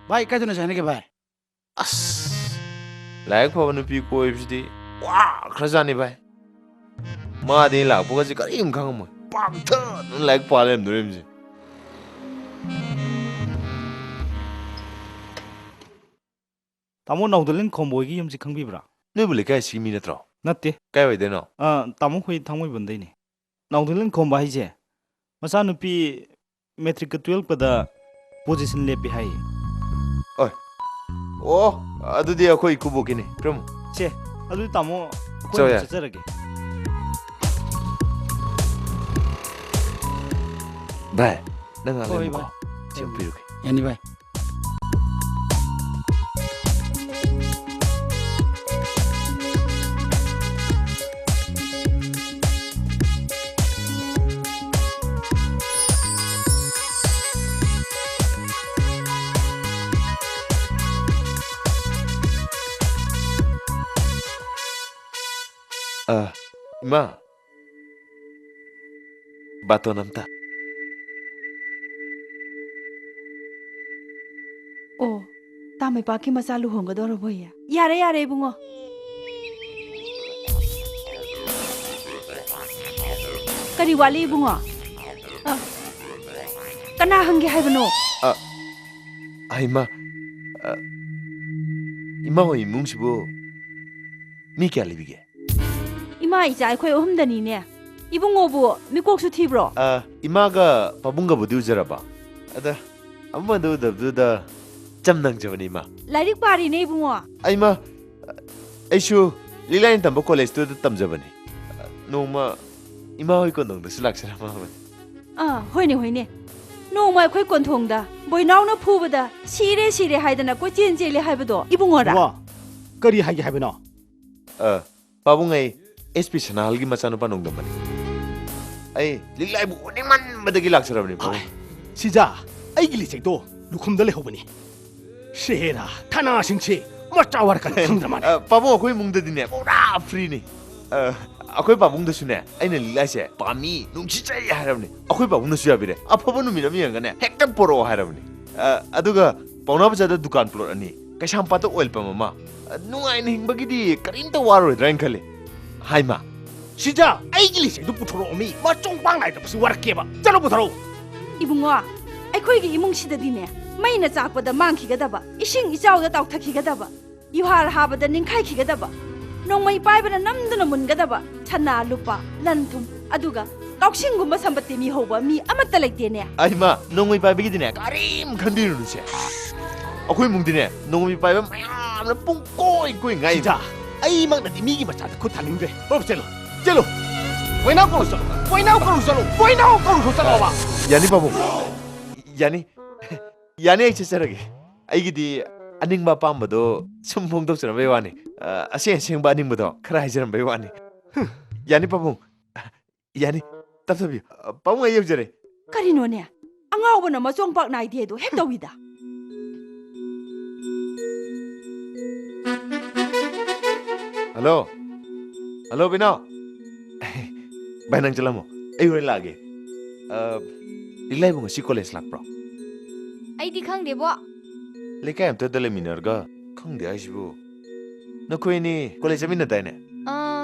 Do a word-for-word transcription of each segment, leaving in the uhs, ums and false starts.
ꯚꯥꯏ, ꯀꯥꯏꯗꯅꯣ ꯍꯥꯏꯅꯒꯦ ꯚꯥꯏ? ꯑꯁ, ꯂꯥꯏꯔꯤꯛ ꯐꯕ ꯅꯨꯄꯤ ꯀꯣꯏꯕꯁꯤꯗꯤ ꯋꯥꯈ꯭ꯔꯖꯥꯠꯅꯤ ꯚꯥꯏ꯫ ꯃꯥꯗꯤ ꯂꯥꯛꯄꯒꯁꯦ ꯀꯔꯤꯝ ꯈꯪꯉꯝꯃꯣꯏ, ꯄꯥꯛꯊꯅ ꯂꯥꯏꯔꯤꯛ ꯄꯥ ꯂꯩꯔꯝꯗꯣꯔꯤꯕꯁꯦ꯫ ꯇꯥꯃꯣ, ꯅꯥꯎꯗꯣꯂꯦꯟ ꯈꯣꯝꯕꯣꯏꯒꯤ ꯌꯨꯝꯁꯤ ꯈꯪꯕꯤꯕ꯭ꯔꯥ? ꯅꯣꯏꯕꯨ ꯂꯩꯀꯥꯏꯁꯤꯒꯤ ꯃꯤ ꯅꯠꯇ꯭ꯔꯣ? ꯅꯠꯇꯦ꯫ ꯀꯥꯏꯋꯥꯏꯗꯩꯅꯣ? ꯑ, ꯇꯥꯃꯣ, ꯑꯩꯈꯣꯏ ꯊꯥꯡꯃꯩꯕꯟꯗꯩꯅꯦ꯫ ꯅꯥꯎꯗꯣꯂꯦꯟ ꯈꯣꯝꯕ ꯍꯥꯏꯁꯦ ꯃꯆꯥꯅꯨꯄꯤ ꯃꯦꯇ꯭ꯔꯤꯛꯀ ꯇꯨꯌꯦꯜꯞꯀꯗ ꯄꯣꯖꯤꯁꯟ ꯂꯦꯞꯄꯤ ꯍꯥꯏꯌꯦ꯫ ꯑꯣꯏ꯫ ꯑꯣ, ꯑꯗꯨꯗꯤ ꯑꯩꯈꯣꯏ ꯏꯀꯨꯕꯣꯛꯀꯤꯅꯤ꯫ ꯄꯤꯔꯝꯃꯨ꯫ ꯁꯦ, ꯑꯗꯨꯗꯤ ꯇꯥꯃꯣ, ꯑꯩꯈꯣꯏ ꯆꯠꯂꯣ ꯑꯃꯨꯛ ꯌꯥꯔꯦ꯫ ꯆꯠꯆꯔꯒꯦ꯫ ꯚꯥꯏ, ꯅꯪ ꯉꯥꯏꯍꯥꯛ ꯍꯣꯏ, ꯂꯩꯔꯝꯃꯨꯀꯣ꯫ ꯚꯥꯏ꯫ ꯁꯤ ꯑꯃꯨꯛ ꯄꯤꯔꯨꯒꯦ꯫ ꯌꯥꯅꯤ, ꯚꯥꯏ꯫ ꯑ, ꯏꯃꯥ꯫ ꯕꯥꯇꯣꯟ ꯑꯝꯇ꯫ ꯑꯣ, ꯇꯥꯃꯩꯄꯥꯛꯀꯤ ꯃꯆꯥ ꯂꯨꯍꯣꯡꯒꯗꯧꯔꯕꯣꯌꯦ? ꯌꯥꯔꯦ, ꯌꯥꯔꯦ, ꯏꯕꯨꯡꯉꯣ꯫ ꯀꯔꯤ ꯋꯥꯠꯂꯤ, ꯏꯕꯨꯡꯉꯣ? ꯑ, ꯀꯅꯥ ꯍꯪꯒꯦ ꯍꯥꯏꯕꯅꯣ? ꯑ, ꯍꯩꯃꯥ, ꯑ, ꯏꯃꯥ ꯍꯣꯏ ꯏꯃꯨꯡꯁꯤꯕꯨ ꯃꯤ ꯀꯌꯥ ꯂꯩꯕꯤꯒꯦ? ꯏꯃꯥ ꯏꯆꯥ ꯑꯩꯈꯣꯏ ꯑꯍꯨꯝꯗꯅꯤꯅꯦ꯫ ꯏꯕꯨꯡꯉꯣꯕꯨ ꯃꯤꯀꯣꯛꯁꯨ ꯊꯤꯕ꯭ꯔꯣ? ꯑ, ꯏꯃꯥꯒ ꯄꯥꯕꯨꯡꯒꯕꯨꯗꯤ ꯎꯖꯔꯕ꯫ ꯑꯗ ꯑꯃꯗ ꯎꯗꯕꯗꯨꯗ ꯆꯝ ꯅꯪꯖꯕꯅꯤ, ꯏꯃꯥ꯫ ꯂꯥꯏꯔꯤꯛ ꯄꯥꯔꯤꯅꯦ, ꯏꯕꯨꯡꯉꯣ꯫ ꯑꯩꯃ, ꯑꯩꯁꯨ ꯂꯤꯂꯥꯏꯅ ꯇꯝꯕ ꯀꯣꯂꯦꯖꯇꯨꯗ ꯇꯝꯖꯕꯅꯤ꯫ ꯅꯣꯡꯃ ꯏꯃꯥ ꯍꯣꯏ ꯀꯣꯟꯗꯣꯡꯗꯁꯨ ꯂꯥꯛꯆꯔꯝꯃꯕꯅꯤ꯫ ꯑꯥ, ꯍꯣꯏꯅꯦ, ꯍꯣꯏꯅꯦ꯫ ꯅꯣꯡꯃ ꯑꯩꯈꯣꯏ ꯀꯣꯟꯊꯣꯡꯗ ꯕꯣꯏꯅꯥꯎꯅ ꯐꯨꯕꯗ ꯁꯤꯔꯦ, ꯁꯤꯔꯦ ꯍꯥꯏꯗꯅ ꯀꯣꯏꯆꯦꯟ ꯆꯦꯜꯂꯦ ꯍꯥꯏꯕꯗꯣ ꯏꯕꯨꯡꯉꯣꯔꯥ? ꯕꯕꯥ, ꯀꯔꯤ ꯍꯥꯏꯒꯦ ꯍꯥꯏꯕꯅꯣ? ꯑ, ꯄꯥꯕꯨꯡ, ꯑꯩ ꯑꯦꯁ ꯄꯤ ꯁꯅꯥꯍꯜꯒꯤ ꯃꯆꯥꯅꯨꯄꯥ ꯅꯣꯡꯗꯝꯕꯅꯤ꯫ ꯑꯩ ꯂꯤꯛꯂꯥꯏꯕꯨ ꯑꯣꯅꯤꯡꯃꯟꯕꯗꯒꯤ ꯂꯥꯛꯆꯔꯕꯅꯤ, ꯄꯥꯕꯨꯡ꯫ ꯁꯤꯖꯥ, ꯑꯩꯒꯤ ꯂꯤꯆꯩꯗꯣ ꯂꯨꯈꯨꯝꯗ ꯂꯩꯍꯧꯕꯅꯤ꯫ ꯁꯦꯔꯥ, ꯊꯅꯥꯁꯤꯡꯁꯦ ꯃꯆꯥ ꯋꯥꯔꯀꯥꯟꯗ ꯈꯪꯗ꯭ꯔ ꯃꯥꯜꯂꯦ꯫ ꯑ, ꯄꯥꯕꯨꯡ, ꯑꯩꯈꯣꯏ ꯏꯃꯨꯡꯗꯗꯤꯅꯦ ꯄꯨꯔꯥ ꯐ꯭ꯔꯤꯅꯤ꯫ ꯑ, ꯑꯩꯈꯣꯏ ꯄꯥꯕꯨꯡꯗꯁꯨꯅꯦ ꯑꯩꯅ ꯂꯤꯛꯂꯥꯏꯁꯦ ꯄꯥꯝꯃꯤ, ꯅꯨꯡꯁꯤꯖꯩ ꯍꯥꯏꯔꯕꯅꯤ꯫ ꯑꯩꯈꯣꯏ ꯄꯥꯕꯨꯡꯅꯁꯨ ꯌꯥꯕꯤꯔꯦ꯫ ꯑꯐꯕ ꯅꯨꯃꯤꯠ ꯑꯃ ꯌꯦꯡꯉꯒꯅꯦ ꯍꯦꯛꯇ ꯄꯣꯔꯛꯑꯣ ꯍꯥꯏꯔꯕꯅꯤ꯫ ꯑ, ꯑꯗꯨꯒ ꯄꯥꯎꯅꯥ ꯕꯖꯥꯔꯗ ꯗꯨꯀꯥꯟ ꯄ꯭ꯂꯣꯠ ꯑꯅꯤ, ꯀꯩꯁꯥꯝꯄꯥꯠꯇ ꯑꯣꯏꯜ ꯄꯝ ꯑꯃ꯫ ꯑ, ꯅꯨꯡꯉꯥꯏꯅ ꯍꯤꯡꯕꯒꯤꯗꯤ ꯀꯔꯤꯝꯇ ꯋꯥꯔꯣꯏꯗ꯭ꯔꯥ ꯍꯥꯏꯅ ꯈꯜꯂꯤ꯫ ꯍꯥꯏꯃ, ꯁꯤꯖꯥ, ꯑꯩꯒꯤ ꯂꯤꯁ ꯑꯗꯨ ꯄꯨꯊꯣꯔꯛꯑꯣ ꯃꯤ꯫ ꯃꯆꯣꯡ ꯄꯥꯡ ꯅꯥꯏꯗꯕꯁꯤ ꯋꯥꯔꯛꯀꯦꯕ꯫ ꯆꯠꯂꯣ ꯄꯨꯊꯣꯔꯛꯑꯣ꯫ ꯏꯕꯨꯡꯉꯣ, ꯑꯩꯈꯣꯏꯒꯤ ꯏꯃꯨꯡꯁꯤꯗꯗꯤꯅꯦ, ꯃꯩꯅ ꯆꯥꯛꯄꯗ ꯃꯥꯡꯈꯤꯒꯗꯕ, ꯏꯁꯤꯡ ꯏꯆꯥꯎꯗ ꯇꯥꯎꯊꯈꯤꯒꯗꯕ, ꯌꯨꯍꯥꯔ ꯍꯥꯕꯗ ꯅꯤꯡꯈꯥꯏꯈꯤꯒꯗꯕ, ꯅꯣꯡꯃꯩ ꯄꯥꯏꯕꯅ ꯅꯝꯗꯨꯅ ꯃꯨꯟꯒꯗꯕ, ꯁꯅꯥ ꯂꯨꯄꯥ, ꯂꯟ ꯊꯨꯝ, ꯑꯗꯨꯒ ꯀꯥꯎꯁꯤꯡꯒꯨꯝꯕ ꯁꯝꯄꯇꯤ ꯃꯤ ꯍꯧꯕ ꯃꯤ ꯑꯃꯠꯇ ꯂꯩꯇꯦꯅꯦ꯫ ꯑꯩꯃ, ꯅꯣꯡꯃꯩ ꯄꯥꯏꯕꯒꯤꯗꯤꯅꯦ, ꯀꯔꯤꯝ ꯈꯟꯕꯤꯔꯨꯅꯨꯁꯦ꯫ ꯑꯩꯈꯣꯏ ꯏꯃꯨꯡꯗꯤꯅꯦ, ꯅꯣꯡꯃꯩ ꯄꯥꯏꯕ ꯃꯌꯥꯝꯅ ꯄꯨꯡ ꯀꯣꯏ ꯀꯣꯏ ꯉꯥꯏ꯫ ꯁꯤꯖꯥ, ꯑꯩꯃꯛꯅꯗꯤ ꯃꯤꯒꯤ ꯃꯆꯥꯗ ꯈꯨꯠ ꯊꯥꯅꯤꯡꯗ꯭ꯔꯦ꯫ ꯍꯣꯏ, ꯆꯠꯂꯣ, ꯆꯠꯂꯣ꯫ ꯕꯣꯏꯅꯥꯎ ꯀꯧꯔꯨ ꯆꯠꯂꯣ, ꯕꯣꯏꯅꯥꯎ ꯀꯧꯔꯨ ꯆꯠꯂꯣ, ꯕꯣꯏꯅꯥꯎ ꯀꯧꯔꯨ ꯆꯠꯂꯣꯕ꯫ ꯌꯥꯅꯤ ꯄꯥꯕꯨꯡ, ꯌꯥꯅꯤ, ꯌꯥꯅꯤ, ꯑꯩ ꯆꯠꯆꯔꯒꯦ꯫ ꯑꯩꯒꯤꯗꯤ ꯑꯅꯤꯡꯕ ꯑꯄꯥꯝꯕꯗꯣ ꯁꯨꯝ ꯐꯣꯡꯗꯣꯛꯆꯅꯕꯩ ꯋꯥꯅꯤ꯫ ꯑ, ꯑꯁꯦꯡ ꯑꯁꯦꯡꯕ ꯑꯅꯤꯡꯕꯗꯣ ꯈꯔ ꯍꯥꯏꯖꯔꯝꯕꯩ ꯋꯥꯅꯤ꯫ ꯌꯥꯅꯤ ꯄꯥꯕꯨꯡ, ꯌꯥꯅꯤ, ꯇꯞꯊꯕꯤꯌꯨ꯫ ꯑ, ꯄꯥꯕꯨꯡ, ꯑꯩ ꯌꯧꯖꯔꯦ꯫ ꯀꯔꯤꯅꯣꯅꯦ? ꯑꯉꯥꯎꯕꯅ ꯃꯆꯣꯡ ꯄꯥꯛ ꯅꯥꯏꯗꯦ ꯑꯗꯣ ꯍꯦꯛ ꯇꯧꯏꯗ꯫ ꯍꯜꯂꯣ꯫ ꯍꯜꯂꯣ, ꯕꯤꯅꯣ꯫ ꯚꯥꯏ, ꯅꯪ ꯆꯠꯂꯝꯃꯣ꯫ ꯑꯩ ꯍꯣꯔꯦꯟ ꯂꯥꯛꯑꯒꯦ꯫ ꯑ, ꯂꯤꯛꯂꯥꯏꯕꯨ ꯉꯁꯤ ꯀꯣꯂꯦꯖ ꯂꯥꯛꯄ꯭ꯔꯣ? ꯑꯩꯗꯤ ꯈꯪꯗꯦꯕꯣ꯫ ꯂꯩꯀꯥꯏ ꯑꯝꯇꯗ ꯂꯩꯃꯤꯟꯅꯔꯒ ꯈꯪꯗꯦ ꯍꯥꯏꯁꯤꯕꯨ? ꯅꯈꯣꯏ ꯑꯅꯤ ꯀꯣꯂꯦꯖ ꯆꯠꯃꯤꯟꯅꯗꯥꯏꯅꯦ? ꯑ,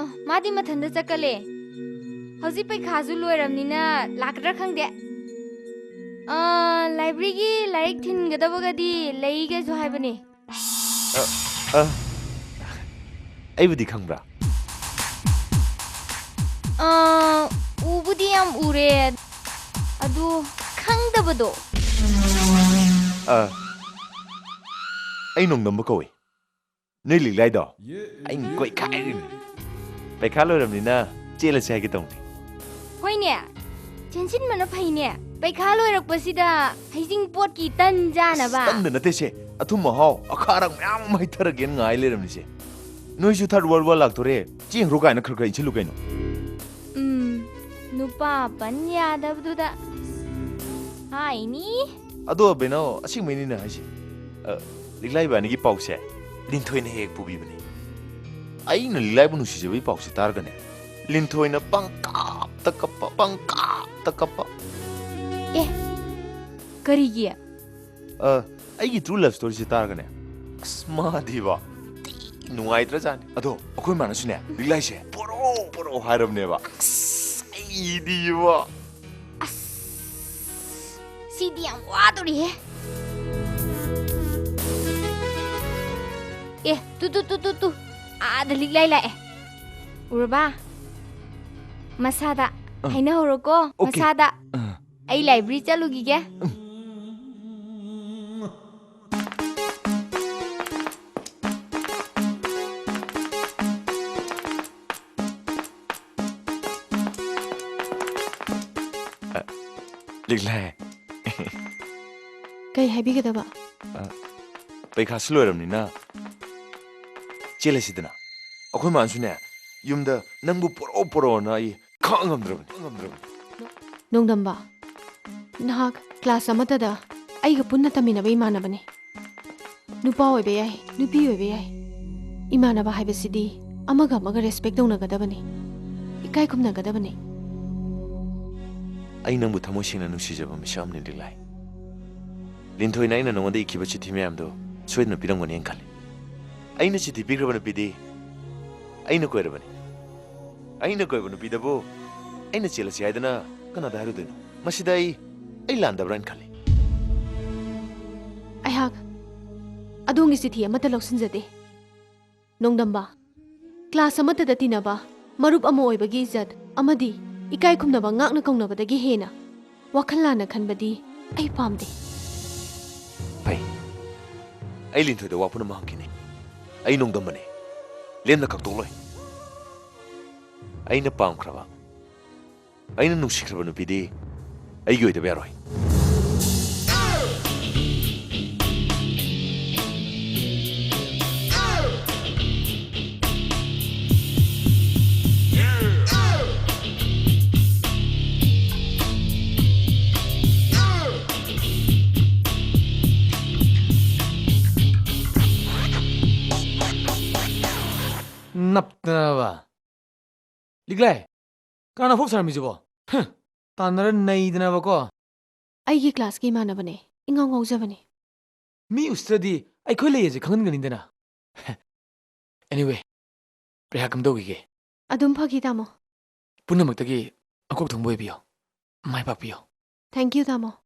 ꯃꯥꯗꯤ ꯃꯊꯟꯇ ꯆꯠꯀꯜꯂꯦ꯫ ꯍꯧꯖꯤꯛ ꯄꯩꯈꯥꯁꯨ ꯂꯣꯏꯔꯝꯅꯤꯅ ꯂꯥꯛꯀꯗ꯭ꯔꯥ ꯈꯪꯗꯦ꯫ ꯑ, ꯂꯥꯏꯕ꯭ꯔꯦꯔꯤꯒꯤ ꯂꯥꯏꯔꯤꯛ ꯊꯤꯟꯒꯗꯕꯒꯗꯤ ꯂꯩꯒꯁꯨ ꯍꯥꯏꯕꯅꯦ꯫ ꯑ, ꯑ, ꯑꯩꯕꯨꯗꯤ ꯈꯪꯕ꯭ꯔꯥ? ꯑ, ꯎꯕꯨꯗꯤ ꯌꯥꯝ ꯎꯔꯦ, ꯑꯗꯨ ꯈꯪꯗꯕꯗꯣ꯫ ꯑ, ꯑꯩ ꯅꯣꯡꯗꯝꯕ ꯀꯧꯏ꯫ ꯅꯣꯏ ꯂꯤꯛꯂꯥꯏꯗꯣ ꯑꯩꯅ ꯀꯣꯏꯈꯥꯏꯔꯤꯅꯤ꯫ ꯄꯩꯈꯥ ꯂꯣꯏꯔꯕꯅꯤꯅ ꯆꯦꯜꯂꯁꯦ ꯍꯥꯏꯒꯦ ꯇꯧꯅꯤ꯫ ꯍꯣꯏꯅꯦ, ꯆꯦꯟꯁꯤꯟꯕꯅ ꯐꯩꯅꯦ꯫ ꯄꯩꯈꯥ ꯂꯣꯏꯔꯛꯄꯁꯤꯗ ꯍꯩꯖꯤꯡꯄꯣꯠꯀꯤ ꯇꯟ ꯆꯥꯅꯕ꯫ ꯑꯁ, ꯇꯟꯗ ꯅꯠꯇꯦꯁꯦ, ꯑꯊꯨꯝ ꯑꯍꯥꯎ ꯑꯈꯥ ꯑꯔꯥꯛ ꯃꯌꯥꯝ ꯑꯃ ꯍꯩꯊꯔꯒꯦꯅ ꯉꯥꯏ ꯂꯩꯔꯝꯃꯤꯁꯦ꯫ ꯅꯣꯏꯁꯨ Third World War ꯂꯥꯛꯇꯣꯔꯦ, ꯆꯦꯟꯈ꯭ꯔꯣ ꯀꯥꯏꯅ ꯈꯔ ꯈꯔ ꯏꯟꯁꯤꯜꯂꯨ ꯀꯩꯅꯣ꯫ ꯎꯝ, ꯅꯨꯄꯥ ꯄꯟ ꯌꯥꯗꯕꯗꯨꯗ ꯍꯥꯏꯅꯤ꯫ ꯑꯗꯣ ꯕꯦꯅꯥꯎ, ꯑꯁꯦꯡꯕꯩꯅꯤꯅ ꯍꯥꯏꯁꯦ꯫ ꯑ, ꯂꯤꯛꯂꯥꯏ ꯏꯕꯥꯅꯤꯒꯤ ꯄꯥꯎꯁꯦ ꯂꯤꯟꯊꯣꯏꯅ ꯍꯦꯛ ꯍꯦꯛ ꯄꯨꯕꯤꯕꯅꯦ꯫ ꯑꯩꯅ ꯂꯤꯛꯂꯥꯏꯕꯨ ꯅꯨꯡꯁꯤꯖꯕꯒꯤ ꯄꯥꯎꯁꯦ ꯇꯥꯔꯒꯅꯦ, ꯂꯤꯟꯊꯣꯏꯅ ꯄꯪꯀꯞꯇ ꯀꯞꯄ, ꯄꯪꯀꯞꯇ ꯀꯞꯄ꯫ ꯑꯦ, ꯀꯔꯤꯒꯤ? ꯑ, ꯑꯩꯒꯤ true love storyꯁꯦ ꯇꯥꯔꯒꯅꯦ, ꯑꯁ, ꯃꯥꯗꯤꯕ ꯊꯤ ꯅꯨꯡꯉꯥꯏꯇ꯭ꯔꯖꯥꯠꯅꯤ꯫ ꯑꯗꯣ ꯑꯩꯈꯣꯏ ꯃꯥꯅꯁꯨꯅꯦ ꯂꯤꯛꯂꯥꯏꯁꯦ ꯄꯣꯔꯛꯑꯣ ꯄꯣꯔꯛꯑꯣ ꯍꯥꯏꯔꯕꯅꯦꯕ꯫ ꯑꯁ, ꯑꯩꯗꯤꯕ꯫ ꯑꯁ, ꯁꯤꯗꯤ ꯌꯥꯝ ꯋꯥꯗꯣꯔꯤꯍꯦ꯫ ꯑꯦ, ꯇꯨ, ꯇꯨ, ꯇꯨ, ꯇꯨ, ꯇꯨ꯫ ꯑꯥꯗ ꯂꯤꯛꯂꯥꯏ ꯂꯥꯛꯑꯦ꯫ ꯎꯔꯕ? ꯃꯁꯥꯗ꯫ ꯑ꯫ ꯍꯥꯏꯅꯍꯧꯔꯣꯀꯣ, OK꯫ ꯃꯁꯥꯗ꯫ ꯑ꯫ ꯑꯩ library ꯆꯠꯂꯨꯈꯤꯒꯦ꯫ ꯎꯝ꯫ ꯑ, ꯂꯤꯛꯂꯥꯏ꯫ ꯀꯩ ꯍꯥꯏꯕꯤꯒꯗꯕ? ꯑ, ꯄꯩꯈꯥꯁꯨ ꯂꯣꯏꯔꯕꯅꯤꯅ ꯆꯦꯜꯂꯁꯤꯗꯅ꯫ ꯑꯩꯈꯣꯏ ꯃꯥꯅꯁꯨꯅꯦ ꯌꯨꯝꯗ ꯅꯪꯕꯨ ꯄꯣꯔꯛꯑꯣ ꯄꯣꯔꯛꯑꯣꯅ ꯑꯩ ꯈꯥꯡ ꯉꯝꯗ꯭ꯔꯕꯅꯤ, ꯉꯝꯗ꯭ꯔꯕꯅꯤ꯫ ꯅꯣꯡꯗꯝꯕ, ꯅꯍꯥꯛ class ꯑꯃꯠꯇꯗ ꯑꯩꯒ ꯄꯨꯟꯅ ꯇꯝꯃꯤꯟꯅꯕ ꯏꯃꯥꯟꯅꯕꯅꯤ꯫ ꯅꯨꯄꯥ ꯑꯣꯏꯕ ꯌꯥꯏ, ꯅꯨꯄꯤ ꯑꯣꯏꯕ ꯌꯥꯏ, ꯏꯃꯥꯟꯅꯕ ꯍꯥꯏꯕꯁꯤꯗꯤ ꯑꯃꯒ ꯑꯃꯒ respect ꯇꯧꯅꯒꯗꯕꯅꯤ, ꯏꯀꯥꯏ ꯈꯨꯝꯅꯒꯗꯕꯅꯤ꯫ ꯑꯩ ꯅꯪꯕꯨ ꯊꯃꯣꯏ ꯁꯦꯡꯅ ꯅꯨꯡꯁꯤꯖꯕ ꯃꯤꯁꯛ ꯑꯃꯅꯤ, ꯂꯤꯛꯂꯥꯏ꯫ ꯂꯤꯟꯊꯣꯏꯅ ꯑꯩꯅ ꯅꯉꯣꯟꯗ ꯏꯈꯤꯕ ꯆꯤꯊꯤ ꯃꯌꯥꯝꯗꯣ ꯁꯣꯏꯗꯅ ꯄꯤꯔꯝꯒꯅꯤ ꯍꯥꯏꯅ ꯈꯜꯂꯤ꯫ ꯑꯩꯅ ꯆꯤꯊꯤ ꯄꯤꯈ꯭ꯔꯕ ꯅꯨꯄꯤꯗꯤ ꯑꯩꯅ ꯀꯣꯏꯔꯕꯅꯤ꯫ ꯑꯩꯅ ꯀꯣꯏꯕ ꯅꯨꯄꯤꯗꯕꯨ ꯑꯩꯅ ꯆꯦꯜꯂꯁꯤ ꯍꯥꯏꯗꯅ ꯀꯅꯥꯗ ꯍꯥꯏꯔꯨꯗꯣꯏꯅꯣ? ꯃꯁꯤꯗ ꯑꯩ, ꯑꯩ ꯂꯥꯟꯗꯕ꯭ꯔꯥ ꯍꯥꯏꯅ ꯈꯜꯂꯤ꯫ ꯑꯩꯍꯥꯛ ꯑꯗꯣꯝꯒꯤ ꯆꯤꯊꯤ ꯑꯃꯠꯇ ꯂꯧꯁꯤꯟꯖꯗꯦ꯫ ꯅꯣꯡꯗꯝꯕ, class ꯑꯃꯠꯇꯗ ꯇꯤꯟꯅꯕ, ꯃꯔꯨꯞ ꯑꯃ ꯑꯣꯏꯕꯒꯤ ꯏꯖꯠ ꯑꯃꯗꯤ ꯏꯀꯥꯏ ꯈꯨꯝꯅꯕ ꯉꯥꯛꯅ ꯀꯧꯅꯕꯗꯒꯤ ꯍꯦꯟꯅ ꯋꯥꯈꯜ ꯂꯥꯟꯅ ꯈꯟꯕꯗꯤ ꯑꯩ ꯄꯥꯝꯗꯦ꯫ ꯐꯩ꯫ ꯑꯩ ꯂꯤꯟꯊꯣꯏꯗ ꯋꯥꯐꯝ ꯑꯃ ꯍꯪꯈꯤꯅꯤ꯫ ꯑꯩ ꯅꯣꯡꯗꯝꯕꯅꯤ꯫ ꯂꯦꯝꯅ ꯀꯛꯇꯣꯛꯂꯣꯏ꯫ ꯑꯩꯅ ꯄꯥꯝꯈ꯭ꯔꯕ, ꯑꯩꯅ ꯅꯨꯡꯁꯤꯈ꯭ꯔꯕ ꯅꯨꯄꯤꯗꯤ ꯑꯩꯒꯤ ꯑꯣꯏꯗꯕ ꯌꯥꯔꯣꯏ꯫ ꯅꯞꯇꯅꯕ꯫ ꯂꯤꯛꯂꯥꯏ, ꯀꯅꯥꯅꯣ ꯐꯣꯛ ꯁꯥꯔꯝꯃꯤꯁꯤꯕꯣ? ꯍꯝ, ꯇꯥꯟꯅꯔ ꯅꯩꯗꯅꯕꯀꯣ꯫ ꯑꯩꯒꯤ classꯀꯤ ꯏꯃꯥꯟꯅꯕꯅꯦ, ꯏꯉꯥꯎ ꯉꯥꯎꯖꯕꯅꯦ꯫ ꯃꯤ ꯎꯁꯤꯠꯇ꯭ꯔꯗꯤ ꯑꯩꯈꯣꯏ ꯂꯩꯌꯦꯁꯦ ꯈꯪꯍꯟꯒꯅꯤꯗꯅ꯫ Anyway, ꯄ꯭ꯔꯤꯌꯥ, ꯀꯝꯗꯧꯈꯤꯒꯦ? ꯑꯗꯨꯝ ꯐꯈꯤ, ꯇꯥꯃꯣ꯫ ꯄꯨꯝꯅꯃꯛꯇꯒꯤ ꯃꯀꯣꯛ ꯊꯣꯡꯕ ꯑꯣꯏꯕꯤꯌꯣ꯫ ꯃꯥꯏ ꯄꯥꯛꯄꯤꯌꯣ꯫ Thank you, ꯇꯥꯃꯣ꯫